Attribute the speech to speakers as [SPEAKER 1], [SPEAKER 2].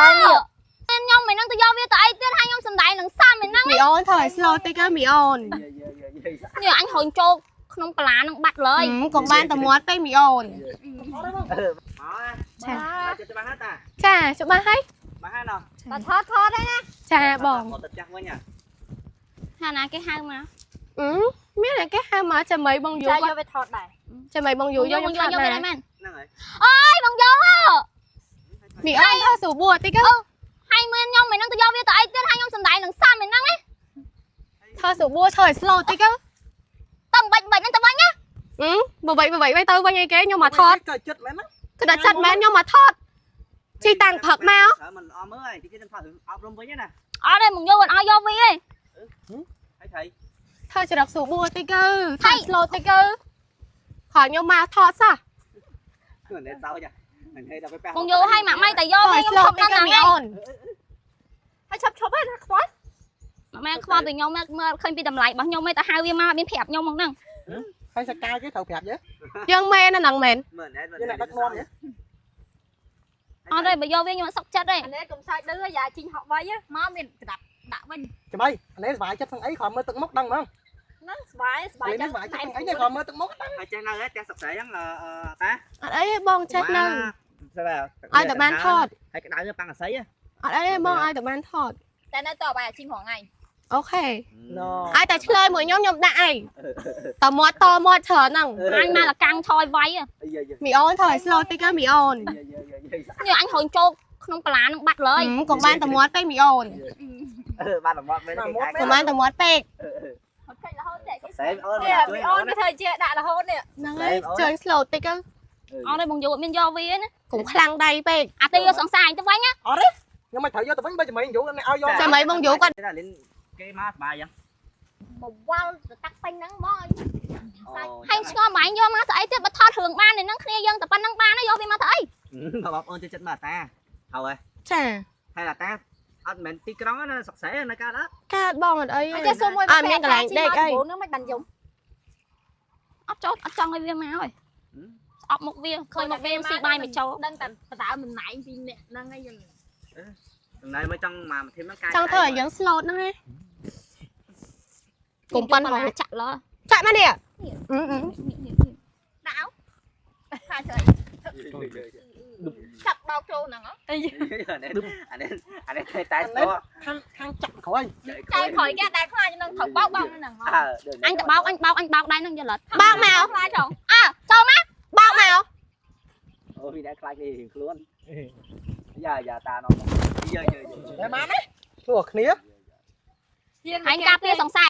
[SPEAKER 1] ដែរនេះខ្ញុំមិននឹងទៅយកវាទៅអីទៀតហើយខ្ញុំសំដែងនឹងសាំឯហ្នឹង
[SPEAKER 2] មីអូនថយ slow តិចទៅមីអូន
[SPEAKER 1] នេះអញរុញចូលក្នុងបន្លានឹងបាត់លើយក
[SPEAKER 2] ុំបានតែមាត់ពេកមីអូន
[SPEAKER 3] ចាច្បាស់ហើយតា
[SPEAKER 2] ចាច្បាស់ហើយ
[SPEAKER 3] ច្បាស់ហើយណោះ
[SPEAKER 1] បើថតថតហើយណា
[SPEAKER 2] ចាបង
[SPEAKER 3] ទៅផ្ទះវិញ
[SPEAKER 1] ហាណាគេហៅមក
[SPEAKER 2] មានតែគេហៅមកចាំមីបងយូ
[SPEAKER 4] ចាយកវាថតដែរ
[SPEAKER 2] ចាំមីបងយូយក
[SPEAKER 1] បងយូយកវាដែរមែន
[SPEAKER 3] ហ្នឹងហើយ
[SPEAKER 1] អើយបងយូ
[SPEAKER 2] មីអូនថតស្រួលបួតិចទៅ
[SPEAKER 1] ហើយមានខ្ញុំមិននឹងទៅយកវាទៅអីទៀតហើយខ្ញុំសំដែងនឹងសាំឯហ្នឹងណា
[SPEAKER 2] ថតស្រួលបួថត slow តិចទៅ
[SPEAKER 1] ទៅបាច់បាច់ហ្នឹងទៅវិញណា
[SPEAKER 2] បើបាច់បើបាច់ទៅវិញអីគេខ្ញុំមកថត
[SPEAKER 5] ក៏ចិត្តមែនណា
[SPEAKER 2] គឺដល់ចិត្តមែនខ្ញុំមកថតជីតាំងផឹកមក
[SPEAKER 3] មិនល្អមើលហើយទីគេខ្ញុំថតរឿងអប់រំវិញណា
[SPEAKER 1] អត់ទេបងយូមិនឲ្យយកវាទេ
[SPEAKER 3] ហើយថៃ
[SPEAKER 2] ថតចរិតស្រួលបួតិចទៅថត slow តិចទៅខោខ្ញុំមកថតសោះ
[SPEAKER 3] គឺមិនសោចមិនហេដល់ពេល
[SPEAKER 1] បងយូឲ្យម៉ាក់ម៉ៃតែយក
[SPEAKER 2] ថត
[SPEAKER 1] វាខ្ញុំ
[SPEAKER 2] slow
[SPEAKER 1] ឈប់
[SPEAKER 2] តិច
[SPEAKER 1] ដល់ហ្នឹង
[SPEAKER 2] ទៅមីអូន
[SPEAKER 4] ហើយឈប់ឈប់ហើយណាខ្វល់
[SPEAKER 1] ម៉ាក់ម៉ែខ្វល់ពីខ្ញុំមកមើលឃើញពីតម្លៃរបស់ខ្ញុំឯងតែហៅវាមកមានប្រាប់ខ្ញុំមកហ្នឹង
[SPEAKER 5] ហើយសកាយគេត្រូវប្រាប់យើ
[SPEAKER 2] យើងមែនណាហ្នឹងមែន
[SPEAKER 3] មើលណែ
[SPEAKER 5] យើងអ្នកដឹកនាំយើ
[SPEAKER 1] អត់ទេបើយកវាខ្ញុំអត់សុខចិត្តទេ
[SPEAKER 4] អានេះកុំសើចឌឺយ៉ាជីងហក់វៃមកមានក្តាប់ដាក់វិញ
[SPEAKER 5] ចាំអីអានេះសុបាយចិត្តទាំងអីគ្រាន់មើលទឹកមុខដឹងហ្មង
[SPEAKER 4] ហ្នឹងស្បាយស្បាយ
[SPEAKER 5] នេះសុបាយចិត្តទាំងអីនេះគ្រាន់មើលទឹកមុខដឹង
[SPEAKER 3] ហើយចេះនៅហើយផ្ទះសុកស្រីហ្នឹងតា
[SPEAKER 2] អត់អីទេបងចេះនៅឲ្យតែបានថត
[SPEAKER 3] ហើយក្តៅប៉ាំងអស័យ
[SPEAKER 2] អត់អីទេបងឲ្យតែបានថត
[SPEAKER 4] តែនៅតបាយអាជីងរងថ្ងៃ
[SPEAKER 2] អូខេ
[SPEAKER 5] ណ
[SPEAKER 2] ឲ្យតែឆ្លើយមួយខ្ញុំខ្ញុំដាក់អីតមាត់តមាត់ច្រើនហ្នឹង
[SPEAKER 1] អញមកលកាំងថយវាយ
[SPEAKER 2] មីអូនថយ slow តិចទៅមីអូន
[SPEAKER 1] នេះអញរុញចូលក្នុងបន្លានឹងបាត់លើយក
[SPEAKER 2] ុំបានតែមាត់ពេកមីអូន
[SPEAKER 3] បានតែមាត់មែនក
[SPEAKER 2] ុំបានតែមាត់ពេក
[SPEAKER 4] ហត់ឃើញរហូតទេ
[SPEAKER 3] សែមអូន
[SPEAKER 4] នេះមីអូនវាធ្វើជាដាក់រហូតនេះ
[SPEAKER 2] ហ្នឹងហើយជើញ slow តិចទៅ
[SPEAKER 1] អត់ទេបងយូអត់មានយកវាណា
[SPEAKER 2] កុំខ្លាំងដៃពេក
[SPEAKER 1] អាទីយកសង្សារអញទៅវិញណា
[SPEAKER 5] អត់ទេខ្ញុំមិនត្រូវយកទៅវិញបើចាំយូអ្នកឲ្យយក
[SPEAKER 2] ចាំអីបងយូគាត់
[SPEAKER 3] លិនគេមកស្បាយអញ្ចឹង
[SPEAKER 4] មកវល់ទៅតាក់ពេញហ្នឹងមក
[SPEAKER 1] ហើយឆ្ងល់ម៉ាញ់យកមកទៅអីទៀតបើថតរឿងបានហ្នឹងគ្នាយើងតែប៉ុណ្្នឹងបានយកវាមកទៅអី
[SPEAKER 3] បងប្អូនចូលចិត្តមកតាហើយ
[SPEAKER 2] ចា
[SPEAKER 3] ហើយតាអត់មែនទីក្រុងណាសុកស្រីនៅកើតអត់
[SPEAKER 2] កើតបងអត់អី
[SPEAKER 4] ហើយចេះសួរមួយ
[SPEAKER 2] អត់មានកន្លែងដេកអី
[SPEAKER 4] ហ្នឹងមិនបានយំ
[SPEAKER 1] អត់ចូលអត់ចង់ឲ្យវាមកហើយស្អប់មុខវាឃើញមុខវាស៊ីបាយមកចូល
[SPEAKER 4] ដឹងតែបដើមតំណែងពីអ្នកហ្នឹងឯងយល់
[SPEAKER 3] ចំណៃមកចង់មកធីមហ្នឹងកាយ
[SPEAKER 2] ចង់ធ្វើឲ្យយើង slow ហ្នឹងឯងកុំប៉ិនហង
[SPEAKER 1] ចាក់លើ
[SPEAKER 2] ចាក់មកនេះ
[SPEAKER 4] ដាក់អោថាឆ្អីចាប់បោកចូលហ្នឹង
[SPEAKER 3] អានេះអានេះអានេះតែស្ទ
[SPEAKER 5] ខាងខាងចាក់ក្រោយ
[SPEAKER 4] ចែក្រោយគេតែខ្លាចនឹងត្រូវបោកបោកហ្នឹង
[SPEAKER 1] អញទៅបោកអញបោកអញបោកដៃហ្នឹងយល់អត់
[SPEAKER 2] បោកមក
[SPEAKER 4] ខ្លាចចង់
[SPEAKER 1] អើចូលមក
[SPEAKER 2] បោកមក
[SPEAKER 3] អូពីអ្នកខ្លាចគេរៀងខ្លួនយ៉ាយ៉ាតានោះយើយើ
[SPEAKER 5] តែបានណាព្រោះគ្នា
[SPEAKER 1] អញការពារសង្សារ